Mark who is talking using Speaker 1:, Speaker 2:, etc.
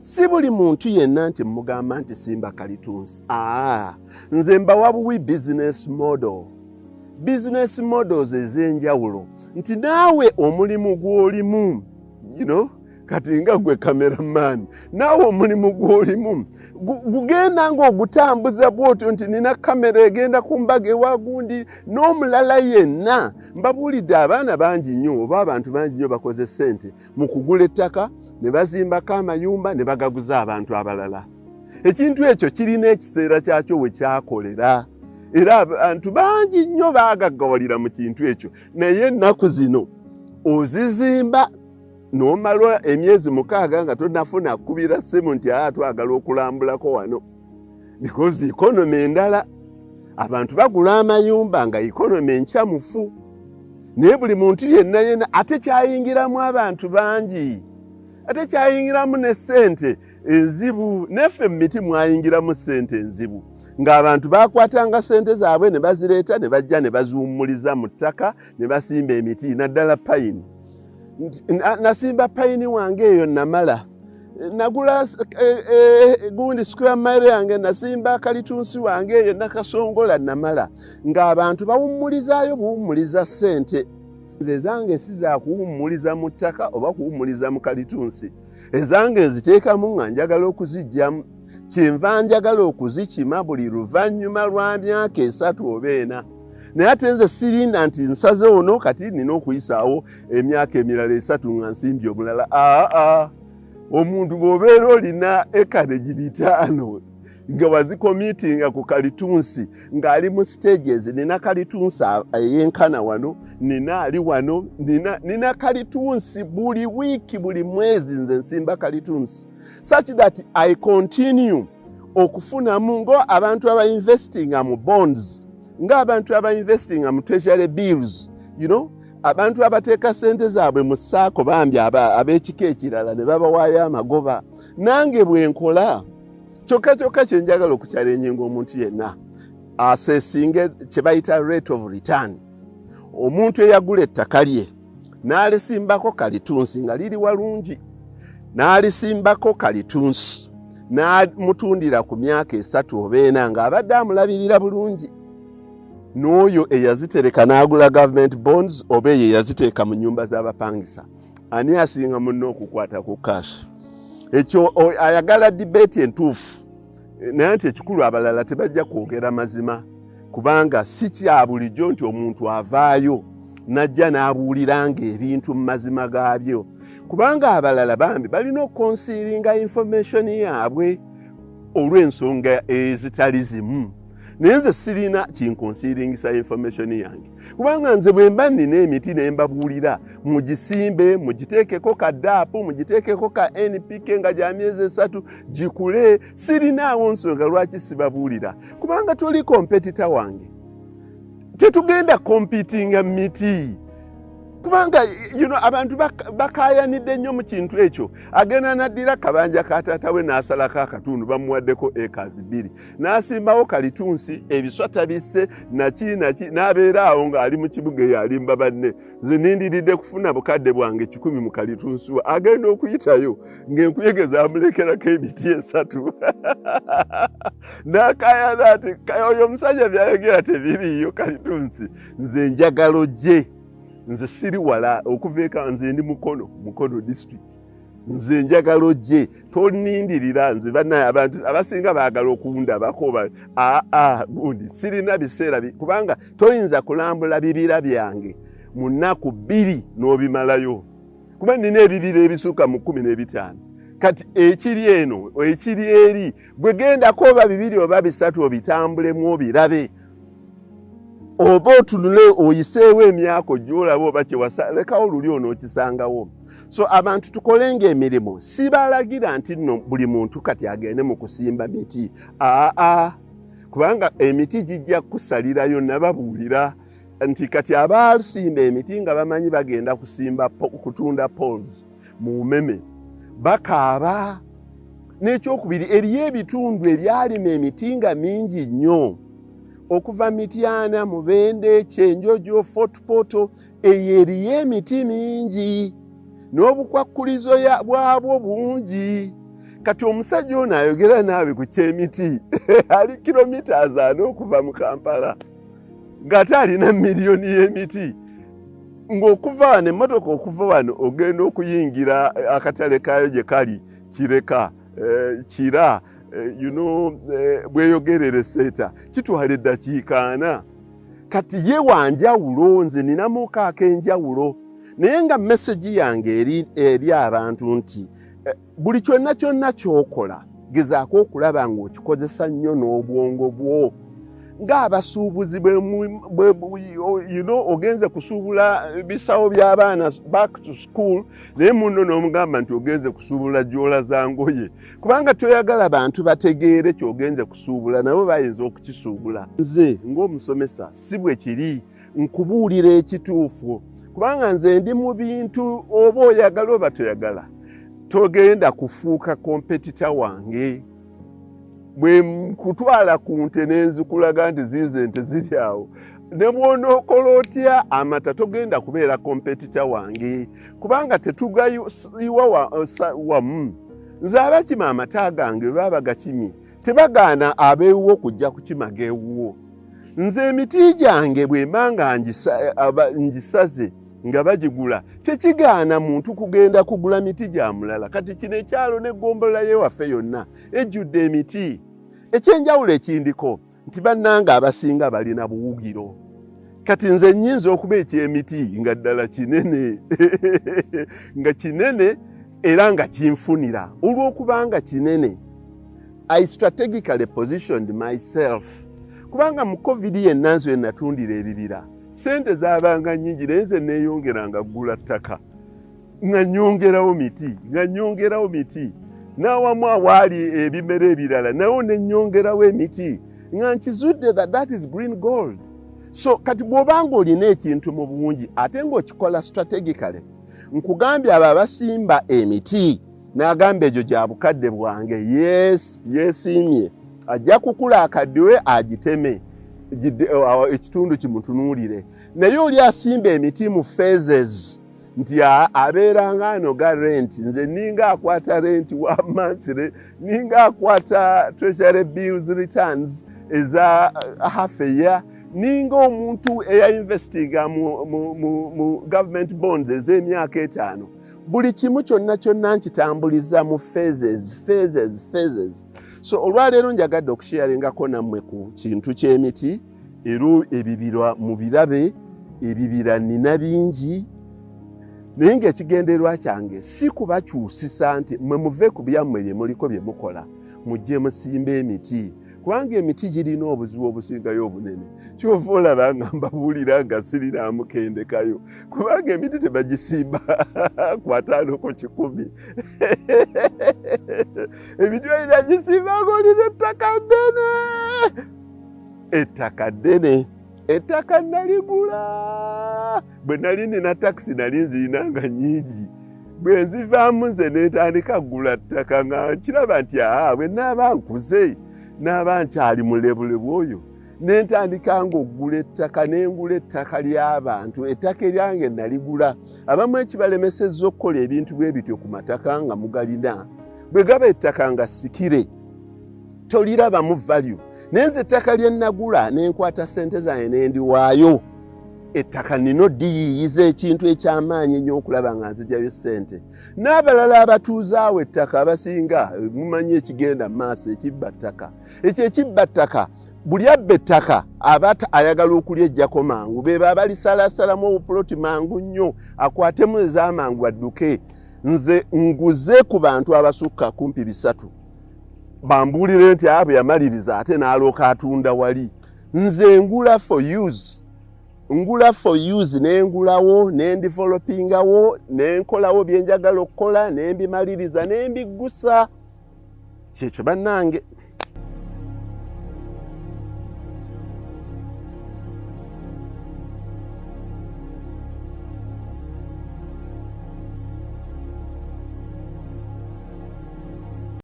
Speaker 1: Si buli muntu yenna nti mugamba nti simba kalitunsi. Aa, nze mbawa buwi business model, business models ez'enjawulo, nti naawe omulimu gw'olimu, kati nga gwe cameraman, naawe omulimu gw'olimu gugenda ng'ogutambuza bw'otyo nti nina kamera egenda ku mbaga ewa gundi n'omulala yenna. Mbabuulidde, abaana bangi nnyo oba abantu bangi nnyo bakoze ssente mu kugula ettaka ne bazimbako amayumba ne bagaguza abantu abalala. Ekintu ekyo kirina ekiseera kyakyo we kyakolera, era abantu bangi nnyo baagaggawalira mu kintu ekyo. Naye ennaku zino ozizimba n'omala emyezi 6 nga tonafuna kkubira ssimu nti aa, twagala okulambulako wano, because economy endala, abantu bagula amayumba nga economy enkyamufu. Naye buli muntu yenna yenna, ate kyayingiramu abantu bangi, ate kyayingiramu ne ssente enzibu. Neffe mu miti mwayingiramu ssente enzibu, ng'abantu bakwatanga ssente zaabwe ne bazireeta ne bajja ne baziwummuliza mu ttaka ne basimba emiti, naddala payini. Nasimba payini wange eyo, namala nagula gundi square mile yange, nasimba kalitunsi wange eyo Nakasongola, namala ng'abantu bawummulizaayo buwummuliza ssente. Nze ezange si za kuwummuliza mu ttaka oba kuwummuliza mu kalitunsi. Ezange nziteekamu nga njagala okuziggyamu. Kyenva njagala okuzikima buli luvannyuma lwa myaka 3 oba 4. Naye ate nze sirinda nti nsaze ono, kati nina okuyisaawo emyaka emirala 3 nga nsimbye omulala. Aa, omuntu bw'obeera olina acreage 5 nga wazicommittinga ku kalitunsi ng'ali mu stages, nina kalitunsi eyenkana wano, nina ali wano, nina kalitunsi buli wiiki, buli mwezi nze nsimba kalitunsi, such that I continue okufunamu ngo abantu abainvestinga mu bonds, ng'abantu abainvestinga mu treasury bills, abantu abateeka sente zaabwe mu SACCO, bambi ab'ekika ekirala ne babawaayo amagoba. Nange bwe nkola. Kyokka kyokka kye njagala okuchallenginga omuntu yenna assessinge kye bayita rate of return. Omuntu eyagula ettaka lye n'alisimbako kalitunsi nga liri walungi, n'alisimbako kalitunsi n'amutundira ku myaka 3 oba 4 ng'abadde amulabirira bulungi, n'oyo eyazitereka n'agula government bonds oba eyo eyaziteeka mu nnyumba z'abapangisa, ani asinga munne okukwata ku cash? Ekyo ayagala debate entuufu. Naye nti ekikulu, abalala tebajja kwogera mazima, kubanga si kya bulijjo nti omuntu avaayo n'ajja n'abuuliranga ebintu mu mazima gaabyo, kubanga abalala bambi balina okuconcealinga information yaabwe olw'ensonga ezitali zimu. Naye nze sirina kinconcealingisa information yange, kubanga nze bwe mba nnina emiti ne mbabuulira mugisimbe, mugiteekeko ka DAP, mugiteekeko ka NPK nga gya myezi 3 gikule, sirinaawo nsonga lwaki sibabuulira, kubanga toli competitor wange. Tetugenda competinga miti, kubanga abantu bakayanidde nnyo mu kintu ekyo. Agenda n'addira kabanja ka taata we n'asalako akatundu, bamuwaddeko acres 2, n'asimbawo kalitunsi, ebiswa tabisse naki naki, n'abeera awo ng'ali mu kibuga eyo alimba banne, nze nindiridde kufuna bukadde bwange 100 mu kalitunsi we. Agenda okuyitayo ng'enkuyege zamulekerako emiti 3, n'akayana ati oyo omusajja byayogera tebiriiyo kalitunsi. Nze njagala ojje, nze siri wala okuva eka, nze ndi Mukono, Mukono district. Nze njagala ojje, tonindirira nze. Bannaye, abantu abasinga baagala okundabako aa gundi sirina biseera, kubanga toyinza kulambula bibira byange mu nnaku 2 n'obimalayo, kuba nina ebibira ebisukka mu 15. Kati ekiri eno, ekiri eri, gwe gendako oba 2 oba 3 obitambulemu, obirabe, oba otunule oyiseewo emyaka ojja olaba oba kyewasalekawo luli onookisangawo. So abantu tukolenga emirimu. Sibalagira nti nno buli muntu kati agende mu kusimba miti, aa, kubanga emiti gijja kusalirayo. Nababuulira nti kati abasimba emiti nga bamanyi bagenda kusimba kutunda poles mu umeme bakaaba. N'ekyokubiri, eriyo ebitundu ebyalima emiti nga mingi nnyo, okuva Mityana, Mubende, Kyenjojo, Fort Portal, eyo eriyo emiti mingi n'obukwakkulizo bwabwo bungi. Kati omusajja ono ayogera naawe ku kyemiti ali kilometers 4 okuva mu Kampala, ng'ate alina miliyoni y'emiti, ng'okuva wano emmotoka okuva wano ogenda okuyingira akatale kaayo gye kali Kireka, Kira, Bweyogerere, Seeta, kitwala eddakiika 40. Kati ye wanjawulo, nze ninamuko ak'enjawulo. Naye nga message yange eri abantu nti buli kyonna kyonna ky'okola, gezaako okulaba ng'okikozesa nnyo n'obwongo bwo. Ng'abasuubuzi ogenze kusuubula bisawo by'abaana back to school, naye munno n'omugamba nti ogenze kusuubula joola za ngoye, kubanga toyagala bantu bategeere ky'ogenze kusuubula, nabo bayinza okukisuubula. Nze ng'omusomesa si bwe kiri, nkubuulira ekituufu, kubanga nze ndi mu bintu oba oyagala oba toyagala, togenda kufuuka competitor wange. Bwe nkutwala ku nte nenzikulaga nti ziizo ente ziri awo, ne bw'onookola otya amata, togenda kubeera competitor wange, kubanga tetugayiwa wamu. Nze abakima amata gange bwe baba gakimye, tebagaana abeewuwo kujja kukima geewuwo. Nze emiti gyange bwe mba nga ngisaze nga bagigula, tekigaana muntu kugenda kugula miti gya mulala. Kati kino ekyalo n'eggombolola y'ewaffe yonna ejjudde emiti. Ekyenjawulo ekindiko nti bannanga abasinga balina buwugiro. Kati nze nnyinza okuba ekyemiti nga ddala kinene, nga kinene era nga kinfunira olw'okubanga kinene. I strategically positioned myself, kubanga mu COVID yenna nze natundira ebibira, sente zaabanga nnyingi, naye nze neeyongeranga ggula ttaka, nga nnyongerawo miti, nga nnyongerawo miti, n'awamu awaali ebimera ebirala nawo ne nnyongerawo emiti, nga nkizudde that that is green gold. So kati bw'obanga olina ekintu mu bungi ate ng'okikola strategically, nkugambye abo abasimba emiti n'agamba egyo gya bukadde bwange, yes, yeesiimye, ajja kukula akaddiwe agiteme ekitundu kimutunuulire. Naye oli asimba emiti mu phases nti abeera nga anoga rent. Nze ninga akwata rent wa monthly, ninga akwata treasury bills returns eza half a year, ninga omuntu eyainvestinga mu government bonds ez'emyaka 5. Buli kimu kyonna kyonna nkitambuliza mu phases, phases, phases. So olwaleero njagadde okusharingako nammwe ku kintu ky'emiti. Era ebibira mu birabe, ebibira nina bingi, naye ng'ekigendererwa kyange si kubakyusisa nti mwe muve ku byammwe bye muliko bye mukola, mujje musimbe emiti, kubanga emiti girina obuzibu obusingayo obunene. Kyova olaba nga mbabuulira nga sirinaamu kendekayo, kubanga emiti tebagisimba ku 50 ku 100. Emiti olina gisimba ng'olina ettaka ddene, ettaka ddene. Ettaka naligula bwe nali nina takisi, nali nzirina nga nnyingi. Bwe nzivaamu nze neetandika kugula ttaka, nga nkiraba nti aa, bwe naaba nkuze, naaba nkyali mulebulebu oyo, nentandika ng'oggula ettaka, nengula ettaka ly'abantu. Ettaka eryange naligula. Abamu ekibalemesezza okukola ebintu bwe bityo ku mataka nga mugalina, bwe gaba ettaka nga sikire, tolirabamu value. Naye nze ettaka lye nagula, nenkwata ssente zange nendiwaayo. Ettaka nina oddiyiiyiza ekintu ekyamaanyi ennyo okulaba nga nzijayo ssente. N'abalala abatuuzaawo ettaka abasinga mumanyi ekigenda mu maaso, ekibba ttaka. Ekyo ekibba ttaka, buli abba ettaka aba ayagala okulya ejjako mangu. Beba abalisalaasalamu obupuloti mangu nnyo, akwatemu ez'amangu adduke. Nze nguze ku bantu abasukka kumpi 300, bambuulire nti abo yamaliriza ate n'alooka atunda wali. Nze ngula for use, ngula for use, nengulawo, nendevelopingawo, nenkolawo byenjagala okukola, nembimaliriza, nembiggusa. Kyekyo bannange.